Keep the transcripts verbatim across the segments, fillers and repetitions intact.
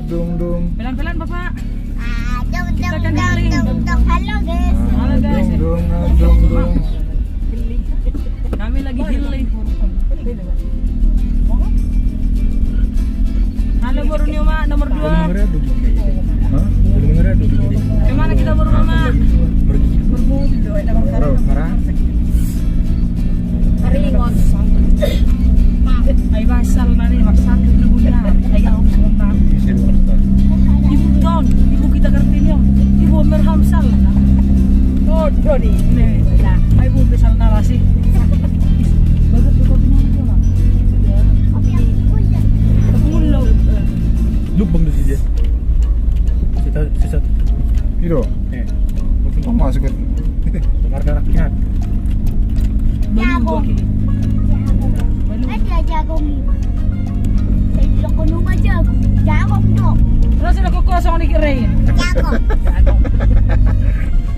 Dung, dung. Pelan-pelan, Bapak. Ah, dung, dung, dung, dung, dung. Halo, guys. Halo, guys. Dung, dung, dung, dung. Kami lagi healing. Halo, boru ni Uma, nomor dua. Hah? Kemana kita, boru ni Uma? Pergi. Pergi. Taringot. Ai basal na ni, marsakit na bulan. Ai au sebentar. Ibu don, ibu kita Kartini on. Ibu Amer Hamsal. Oh, doni. Nih. Nah, ai bu besal narasi. Bagus tuh kopi nanti, Pak. Sudah. Tapi mullo. Lubang di sini. Sisa, sisa. Ido. Eh. Masuk kan. Dengar darahnya. Jagung. Jagung. Ada jagung. Saya bilang ke rumah jagung. Jagung dong. Terus udah kosong nih kirain. Jagung. Jagung.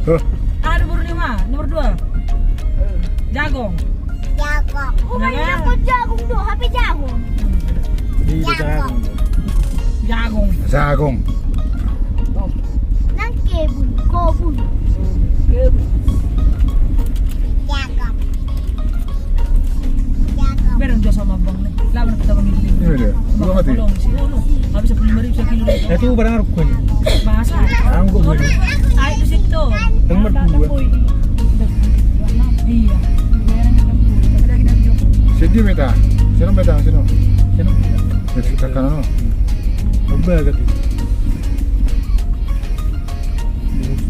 Tuh. Ada boru ni Uma, nomor dua. Jagung. Jagung. Uma, jagung do, hape jagung. Jagung. Jagung. Jagung. Nang kebun, kobun. Kebun. Jagung. Jagung. Bereng jo sama abang ni. Lawan kita abang ni. Iya, iya. Abang, tolong, si Ono. Habis sepuluh lima ribu sekilo. Itu barang aku ni. Masa? Anggo gue. Ayo ke situ. Nomor dua. Iya. Sedi meta. Sino meta, sino. Sino. Meta kanan, no. Coba gitu.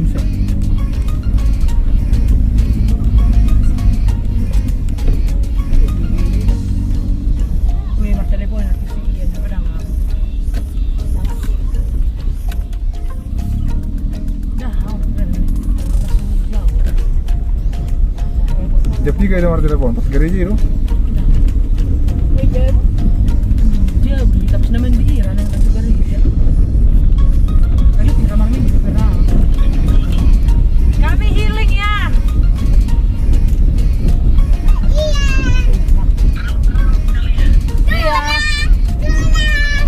Susah. Weh, martelepon. Jam tiga dia martelepon, pas gereja itu. Dia beli, tapi senang main di Iran yang kasih gereja. Ayo, kita malam ini kita perang. Kami healing ya. Iya. Iya.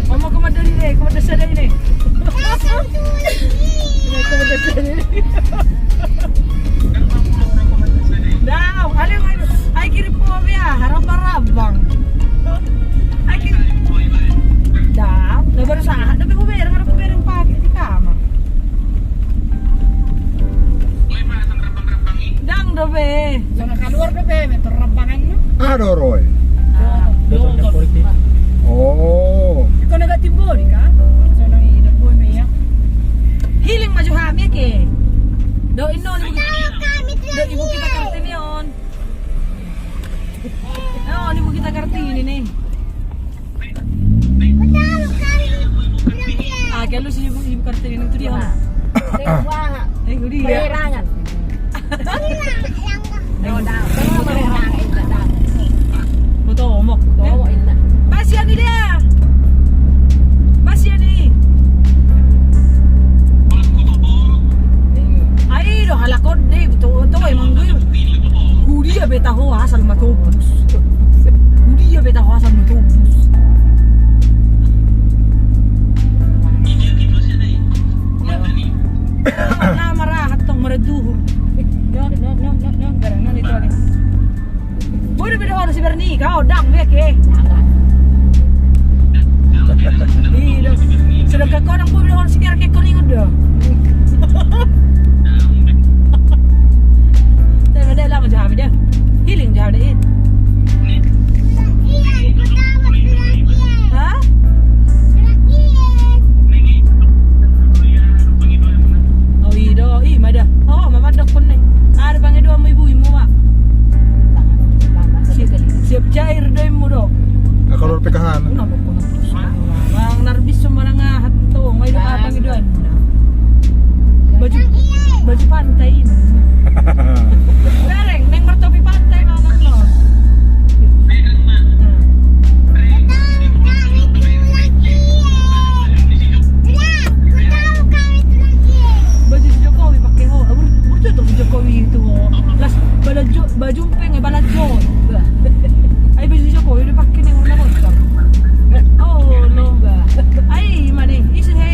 Ngomong ke Madani deh, ke Madani deh. Iya, ke Madani deh. Dah, ayo, ayo, ayo kirim po ya, harap harap bang. Ayo kirim. Dah, dah baru saat, tapi gue bayar, harap gue bayar yang pakai di kamar. Ndang dope. Songon kaluar dope, metor rampangan. Aha do ro i? Ah, do, do. Oh. Iko na gak timbori kan? Songon i, do boy me ya. Healing ma jo hami ke. Do inno ni. Do ibu kita Kartini on. Oh, ni ibu kita Kartini ni. Ah, kalau si ibu, ibu Kartini itu dia. Eh, itu dia. Foto omok. Pasian ni dia. Pasian ni. Ai do halak on deh, betul, betul emang gue. Hudia be taho asal matopus. Hudia be taho asal matopus. Na marahat tong maraduhur. Bodo be dohot si Berni, kau dang be ke. Iya. Sedangkan kau dang bodo be dohot si Kera ke kau ingot do. Tapi ada lama jo hami da. Healing jo hami da. Hah? Oh, i do, i ma da. Oh, mamadok kone. Ada pangidoanmu ibu, ibu ma. Siap, siap cair do ibu do. Kalau P K H. Bang Narbis so manang aha tong, ai do aha pangidoan. Baju, baju pantai ini. Bereng, neng martopi pantai manang lo. Baju si Jokowi pake ho, bur-, burjo tong si Jokowi itu ho. Las, balajo, baju peng, balajo. Ai baju si Jokowi dipake ni warna kotor. Oh, lo. Ai, mana? Isi he.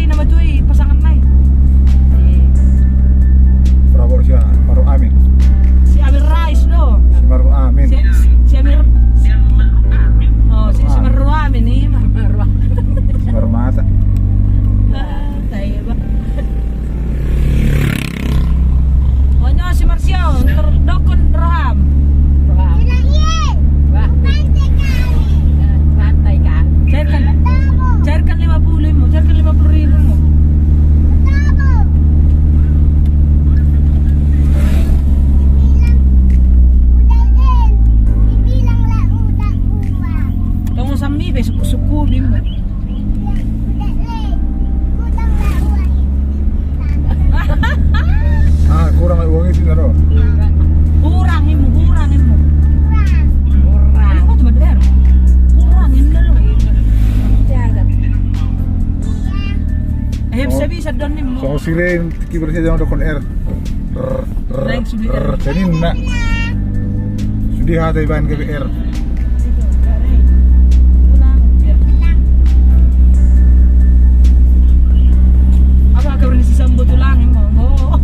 Songon siren, tingki berarti dia udah kon R. Rrr, rrr, rrr, jadi na. Sudah hata iban ke R. Apa kabar ni si Sambo tulang, emang? Oh.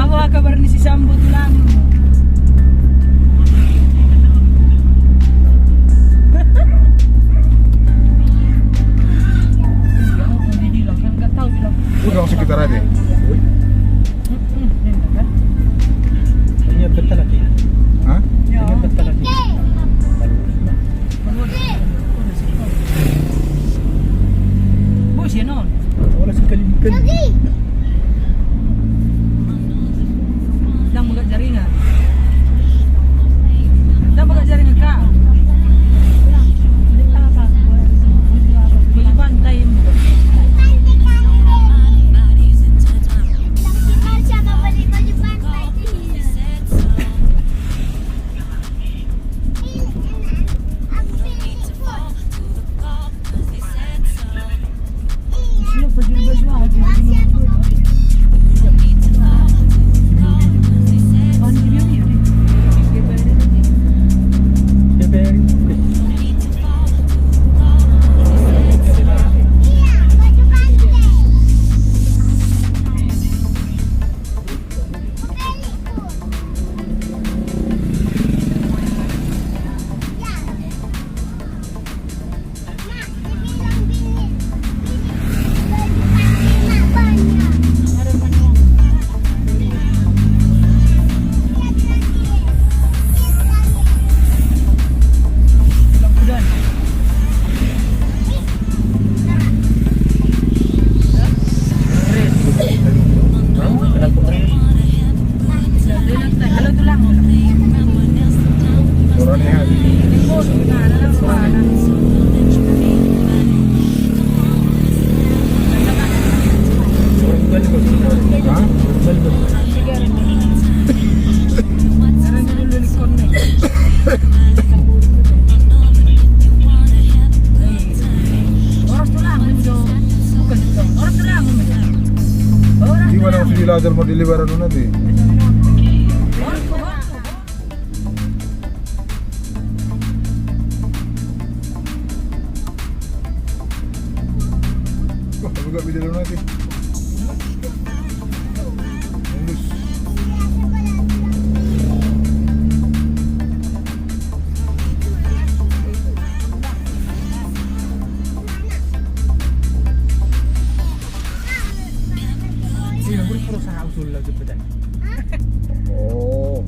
Apa kabar ni si Sambo tulang? Udah langsung kita rade. Ini betul lagi. Hah? Ini betul lagi. Bos ya non. Ora sekali kali. Dang bagak jaringan. Dang bagak jaringan, Kak. Beli pantai. Di mana masih di Lazar mau di lebaran nanti? Wah, buka video dulu nanti. Mulus. Iya, mulus terus, ah, usul lagi, betul. Oh.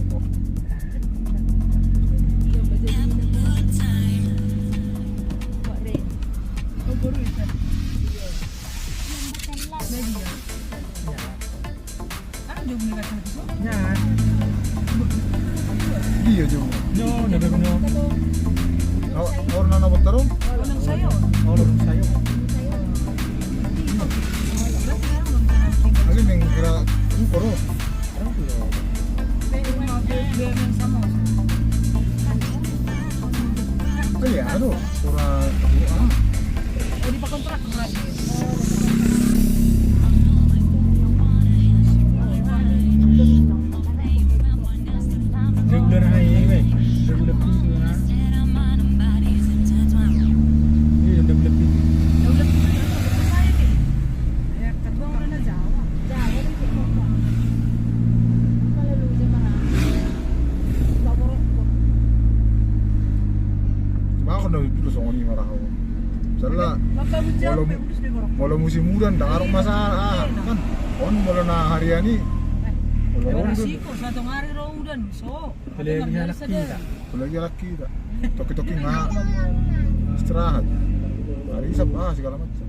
Iya, Jo. No, no, no, no. Awak, awak na, na botta ro? Awak na sayo. Awak na sayo. Lagi ning kira, ini koro. Iya, aduh, kurang, ah. Regular highway, regular pintu, nah. Iya, regular pintu. Cuma aku nda bisa songon i marah aku. Misalnya, molo mu-, molo musim udan, nda adong masalah, ah, kan. On molo na harian i, molo udan. Apalagi anak kita. Apalagi anak kita. Toki-toki nga istirahat. Hari Isab, ah, segala macam.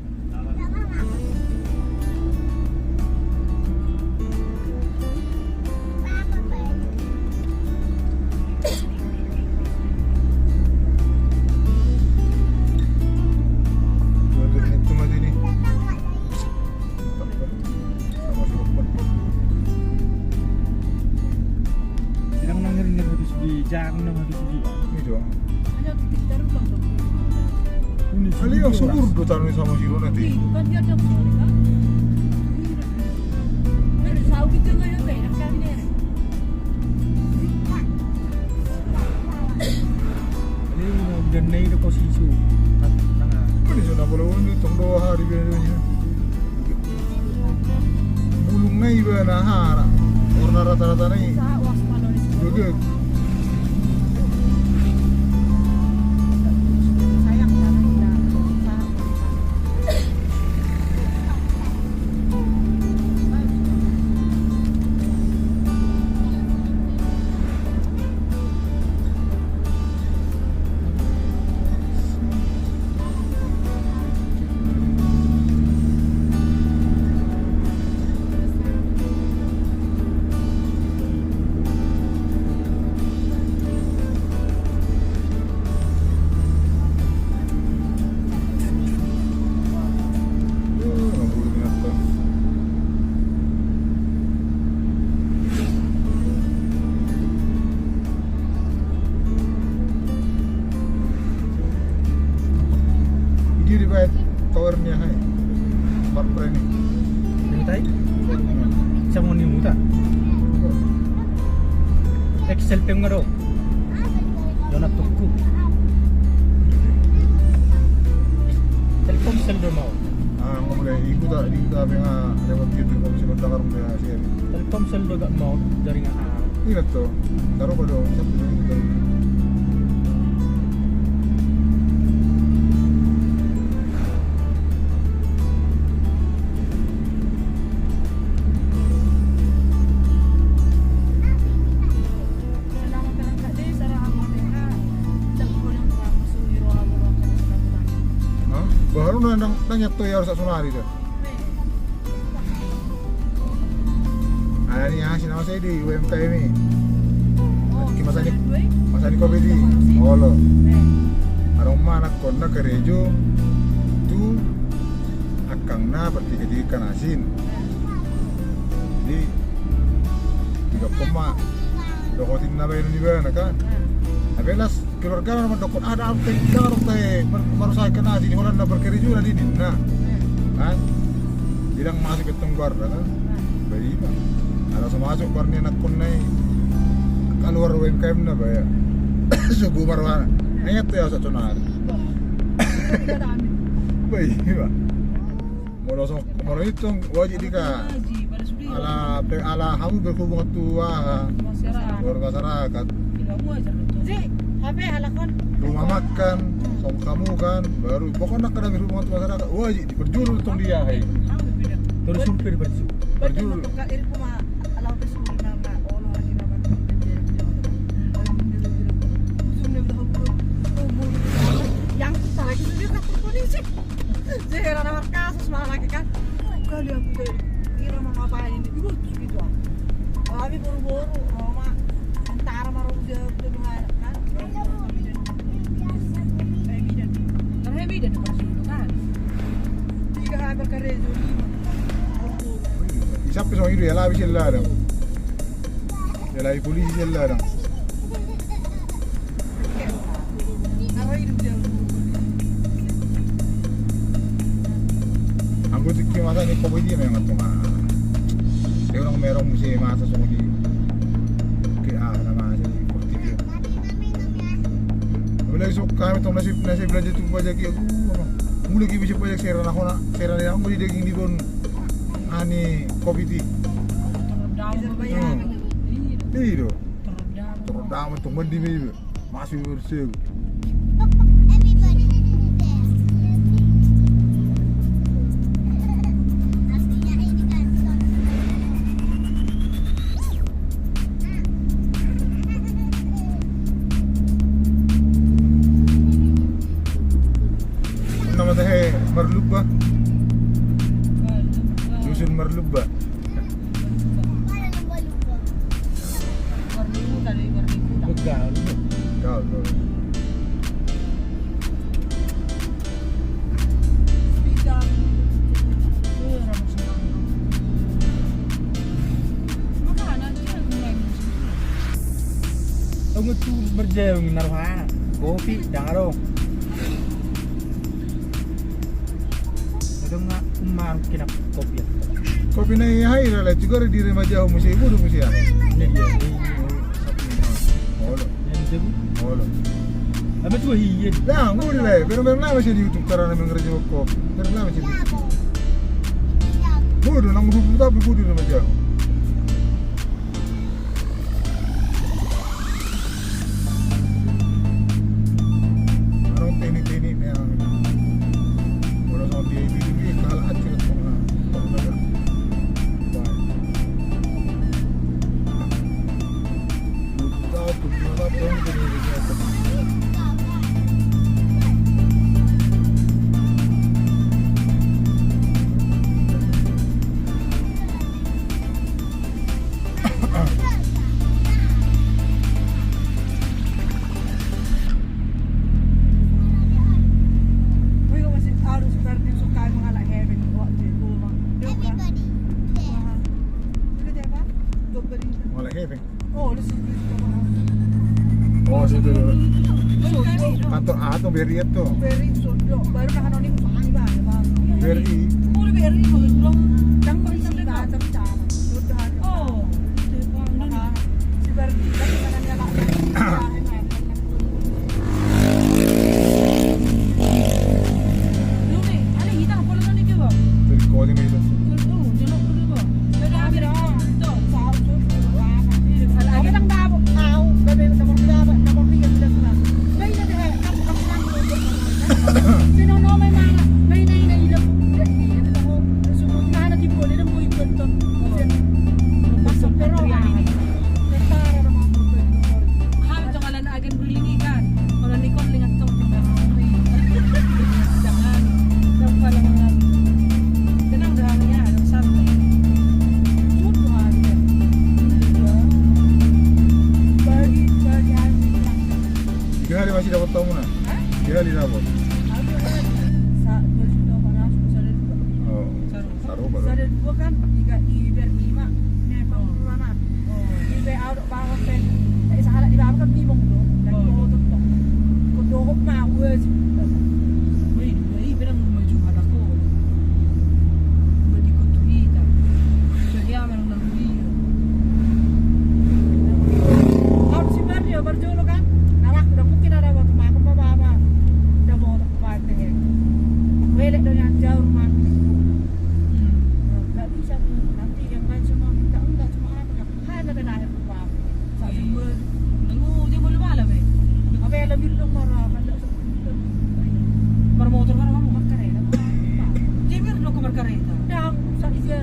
Sidang nang ngeri-ngeri habis di jang, nang habis di bang. Iya. Hanya kita ulang dong. Alai subur do tano ni Samosir on ate. Alai na udan na i do kos isu. Kan isu na polo on di tong do hari biasa. Bulung na iba na hara. Warna rata-rata na i. Beget. Dia dibaen tower ni aha i? Smart brand i. Yang tai? Sama ni muta. Excel pe nga do. Donat tuku. Telkomsel do mau. Ah, nggak boleh. Ikut tak, ikut tak apa yang lewat gitu, Telkomsel, Telkomsel. Telkomsel do gak mau jaringan. Ingat tu, taruh pada siapa tu. Hah? Baru na nang, nang nyato ya rusak sonari tu. Alani asi na masa i di U M K M i. Ki masa ni, masa ni covid i. Olo. Adong ma anakkonna karejo tu angkangna partigatiga ikan asin. Jadi didokkon ma dohot inna baenon ibana kan. Tapi las keluarga na mandokkon ada apa yang kita harus tahe marusaha ikan asin di Holanda berkarejo na di ninna. Kan? Bilang masuk ke tengguar kan. Baik. Ada so masuk bar ni anakkonna i kaluar U M K M na ba ya. Sugu marwana. Ingat ya sak sonar. Baik. Molo so, molo itong wajib dika. Ala pe, ala hamu berhubungan tu aha, keluarga masyarakat. Rumah makan, song kamu kan, baru pokokna kada berhubungan tu masyarakat. Wajib diperjuru tong dia hai. Terus sumpir berjuru. Berjuru. Yang kita lagi sendiri kan polisi. Jadi, rana markasus malah lagi kan. Kali aku jadi kira mau ngapain ini? Ibu terus gitu. Kami buru-buru, Roma, antara maru dia udah dengar kan. Terus heavy dan terus itu kan. Tiga hampir kerja lima. Siapa song itu ya, lah, bisa lah, dong. Dialai polisi sian ladang. Anggo tingki masa ni kopi dia memang tu mah. Dia orang merong musim masa songon i. Ke ah nama jadi seperti dia. Apalagi sok kami tong nasi, nasi belanja tu pajak ya. Mulai ki bisa pajak serana hona, serana yang beli daging di bon. Ani kopi ti. Iya do. Terus damai tong mandi me iba. Masuk bersih. Nama tahe Marlubba. Dusun Marlubba. Begal. Begal. Aku tu berjalan naruh kopi, dang adong. Nga kuman kena kopi ya. Kopi na i aha i, lala juga di remaja muse, ibu do muse ya. Ini dia. Olo. Yang sebu? Olo. Apa tuh, iya. Lah, nguli lah. Benar-benar lama sih di YouTube karena mengerja kopi. Benar lama sih di YouTube. Bodo, nang dua puluh tapi bodo remaja. Adong teknik-teknik na molo songon dia itu, itu halak acil. Mangala hepeng. Oh, di situ. Kantor A tu B R I tu. B R I, so, do, baru dah anoni, Bang. B R I. Oh, di B R I, so, do. Dang berisi, baca, baca. Sudah. Oh, itu, Bang. Maka, si B R I, kan, karena dia tak. Agen beli ini kan, kalau nikon dengan tong. Jangan, jangan pala mengalu. Tenang dah, ya, ada santai. Sudah ada. Bagi, bagi hari. Tiga hari masih dapat tamu, nah? Hah? Tiga hari dapat. Ada, ada. Sa-, dua juta lima ratus, bisa ada dua. Oh. Sarupa do. Sada dua kan, tiga di B R I ma, memang urana. Di B A do bangun pen. Jadi sahala di bawah kan bingung do. Dan foto tok. Ko dohot ma, wajib. Wih, wih, bilang maju pada ko. Bagi ko tu ita. Jadi aman. Harus si Bardi, Barjolo kan? Nah, aku udah mungkin ada waktu makan apa-apa. Udah mau tempat deh. Welek dengan jauh rumah. Hmm. Nggak bisa tuh. Nanti yang lain semua minta, enggak, cuma anak yang hanya kena air rumah. Iya. Nunggu dia malam-malam, eh. Apa yang lebih lu marah, kan? Bermotor kan kamu? Markareta. Dia biar lu ke markareta. Dang, sa-, iya.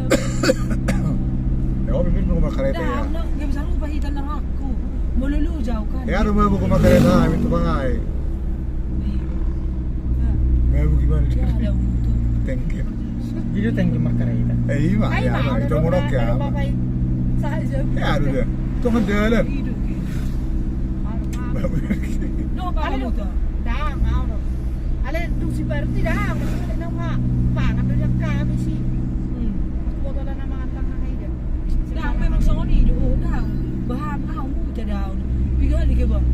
Ya, oh, biar lu ke markareta, ya. Dang, dang, dia bisa lupa hita neraka. Melulu jauh kan. Ya, ada mau ke markareta, itu bang, ai. Iya. Nah. Mau gimana? Ya, ada untuk. Thank you. Itu tangki markareta. Eh, ima, ai, ya, ima, itu ada monok ya. Bapak, saja. Ya, ada dia. Itu kan jalan. Hidup, gitu. Bapak. Lo, Pak, ale, lo, tuh. Dah, mau lo. Ale, dung si Barti dah, maksudnya, nang, Pak. Pangan, udah kami sih. Hmm. Aku bawa nama antang, nah, ini. Dang, memang songon i do, oh, dang. Bahan, ah, muta daon. Piga hali ke, bang?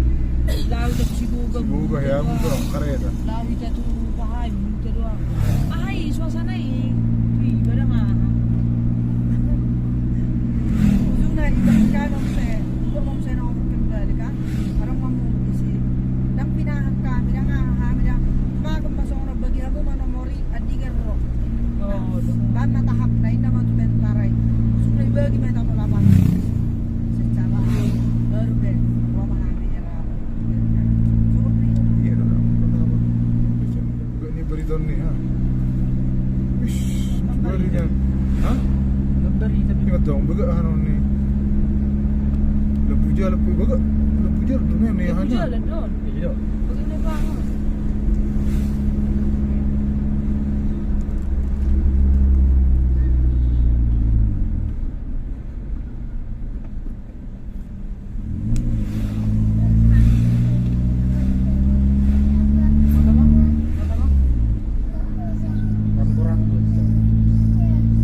Lalu tapi si Buga. Si Buga, ya, muta, kareta. Lalu kita tu, bahai, muta doang. Ai, suasana i. Wih, pada mah. Ujungna, iba, ikan, omse. Iba, omse, na, omse, kembali, kan? Orang mau isi. Dang pinahan kami, dang aha, kami, dang. Makan, masuk, orang bagi aku, mana, mori. Andigan ro. Oh, baen ma tahap na inna ma tu Bentarai. Sudah dibagi ma tamu lapan. Secara baru be ro ma hami era. Iya, dah. Buka ni berita ni, ha. Ish, berita. Ha? Berita. Ingat dong, buka anu ni. Lepuja, lepu, buka. Lepuja, dunia ni, ha. Lepuja, ledon. Iya. Begini banget.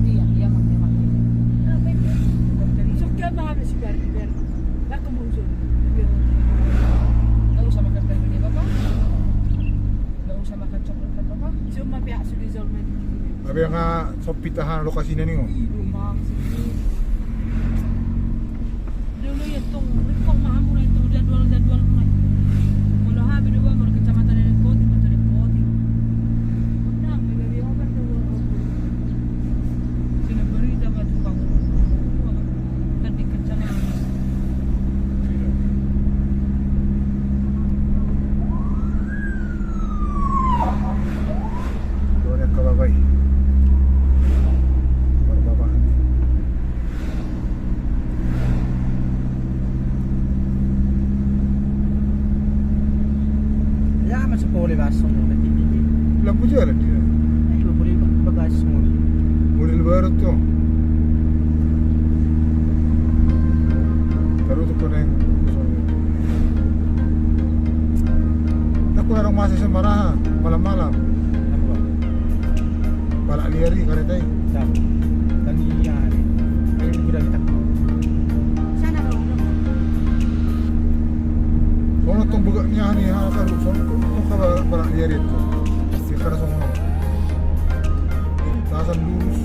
Iya, iya, Mang, iya, Mang. Sok dia, Mang, habis biar, biar. Nggak usah makan kayu ini, Bapak. Sempit aha lokasina ni, o. Ih, do maksud i. Udah, udah, ya, tong, rekam ma hamu na, tong, jadwal-jadwal na. Molo hami do, Bang, molo kecamatan Dengkoti, molo Dengkoti. Menang, bebe, bebe, obat do, Bang. Sini berita, Bang, tukang. Kan di kecamatan. Dua na kababai. Marbabahan. Ya, masih boleh basong, boleh tinggi. Lampu jalan dia. Eh, lampu di bagasi, boleh. Model baru tuh. Taruh tuh koneng. Tak kurang masih semarahan malam-malam. Apa? Balak liar i kareta i. Tang, tang i aha ni. Ayo, udah kita. Sana, Bang. Sono tong begak ni aha ni, aha, taruh, sono tong, tong, balak liar i tuh. Di kareta sono. Lintasan lurus.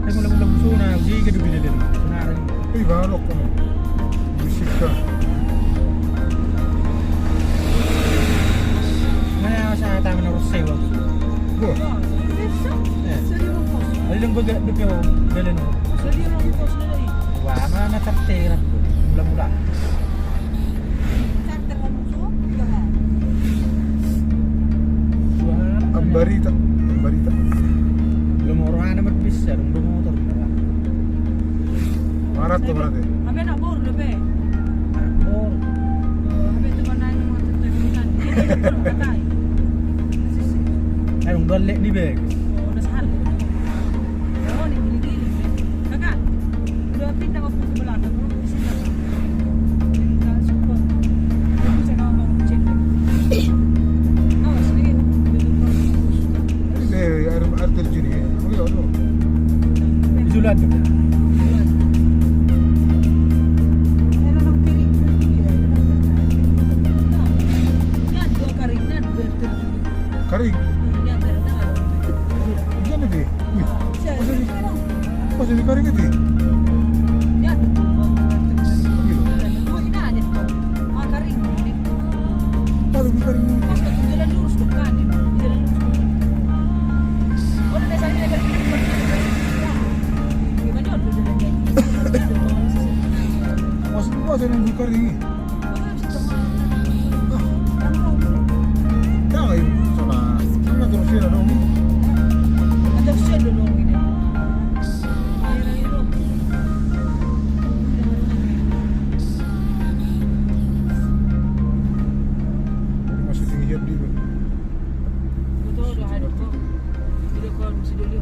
Saya mulai-mulai busona, uji ke dubi lele. Sekarang. Ih, balok kono. Bisika. Mana masa taman harus sewa? Wah. Eh. Ada yang gue gak dukung, belen. Wah, mana terterak? Mula-mula. Ambarita, Ambarita. Belum orang ada berbisa, dong, dong motor. Marat tuh berarti. Abe anak boru dope. Anak boru. Oh, abe teman aing mangatutu. Eh, dong, dong lek di bek. Oh, udah sehari. Oh, ini gini-gini. Kakak, udah pindah waktu ke belakang, bro. Di sini, Kakak. Jadi, Kak, support. Aku saya mau ngomong cek. Awas, ini betul, bro. Ini air, air terjun ini. Oh, iya, tuh. Isolat. Isolat. Karing. Iya, betul. Di mana dia? Wih, masa di, masa di karing itu? Baru di karing. Maksud gua, saya nunggu karing. Tahu, sama, sama terus ya dong. Terus ya dong ini. Masih tinggi dia. Betul, udah ada kok. Udah kalau masih dulu.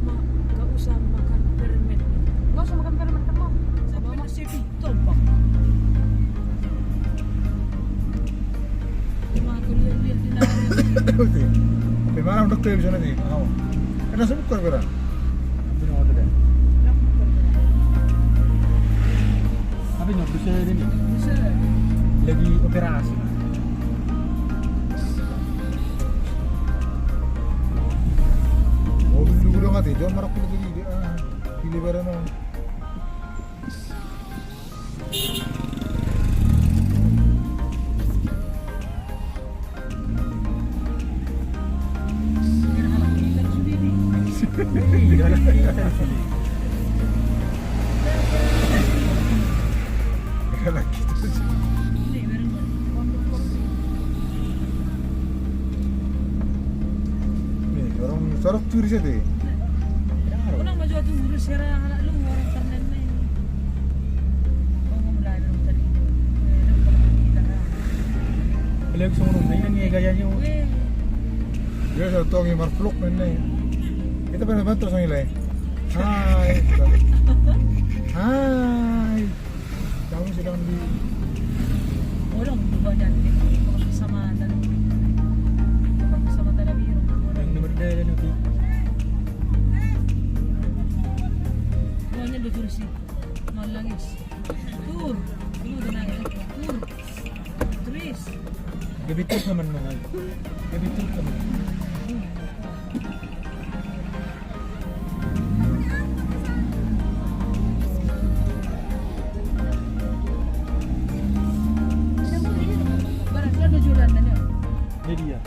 Mak, gak usah makan permen. Gak usah makan permen, kan, Mak? Sama Mas Sepi. Tombak. Ima tu lihat-lihat di layar. Oke. Oke, mana udah kayak bisa nanti? Mau. Kena sebut kau berang. Tapi nggak ada deh. Tapi nggak bisa ini. Bisa. Lagi operasi. Mobil dulu udah mati, jangan marah kulit ini dia. Pilih barang. Nih, orang sorok curi saja. Unang ma jo turis hera anak lu orang ternen nih. Ngomong dah orang tadi. Belek songong ini gayanya. Weh. Dia satu ngi marvlog nih. Kita pernah bantu sang ilai. Hai. Hai. Kami sedang di Bolong di badan, di Kecamatan, Kecamatan Tabirung. Yang nomor dua nanti. Semuanya dua kursi. Malangis. Tuh, lu tenang ya. Betul teman-teman. Betul teman. Ini dia.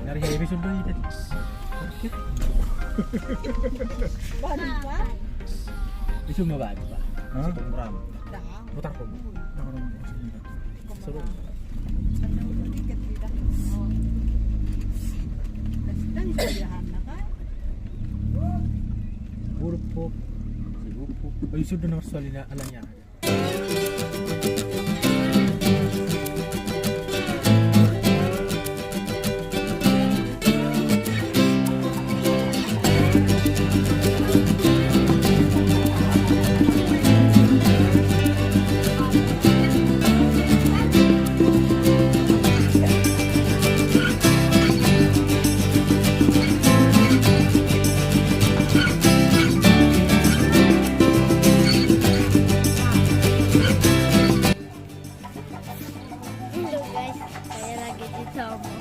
Dari episode dua itu. Baru, Pak. Itu mah baru, Pak. Hah? Sebelum ram. Dah. Putar dong. Seru. Gurupuk. Gurupuk. Oh, sudah nomor soalnya alanya. Halo guys, saya lagi di Tomo.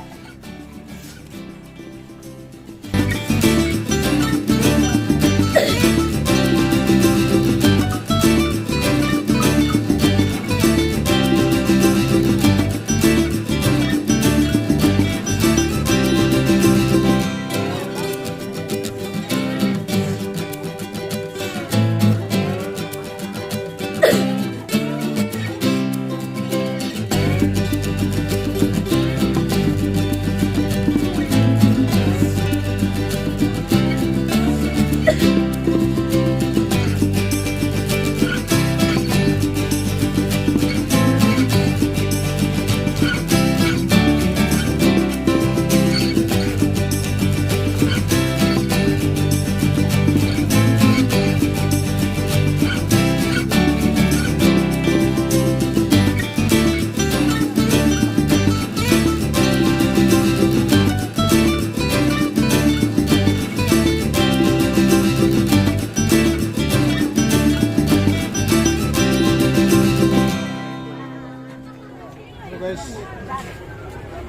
Halo guys.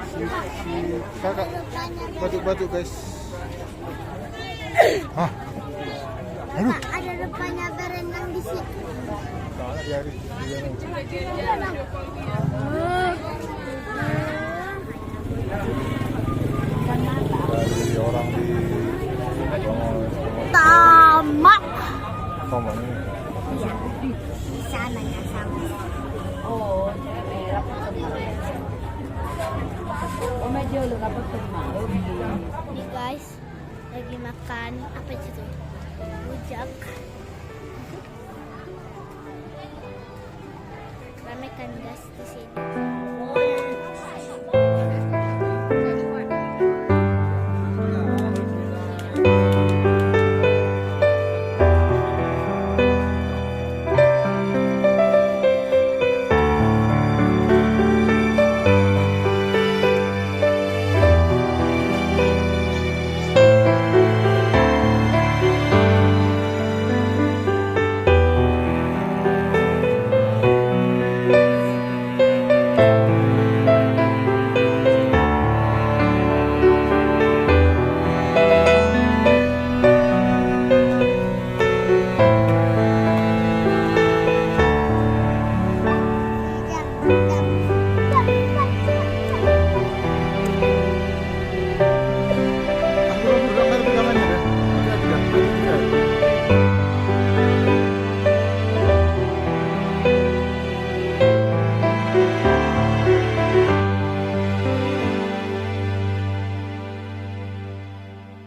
Si, si kakak batuk-batuk guys. Hah? Aduh. Ada rupanya berendam di situ. Dari orang di Tamak. Tamak ini. Iya, di sana ya sama. Oh, ini guys, lagi makan apa itu? Rujak. Rame kan guys di sini.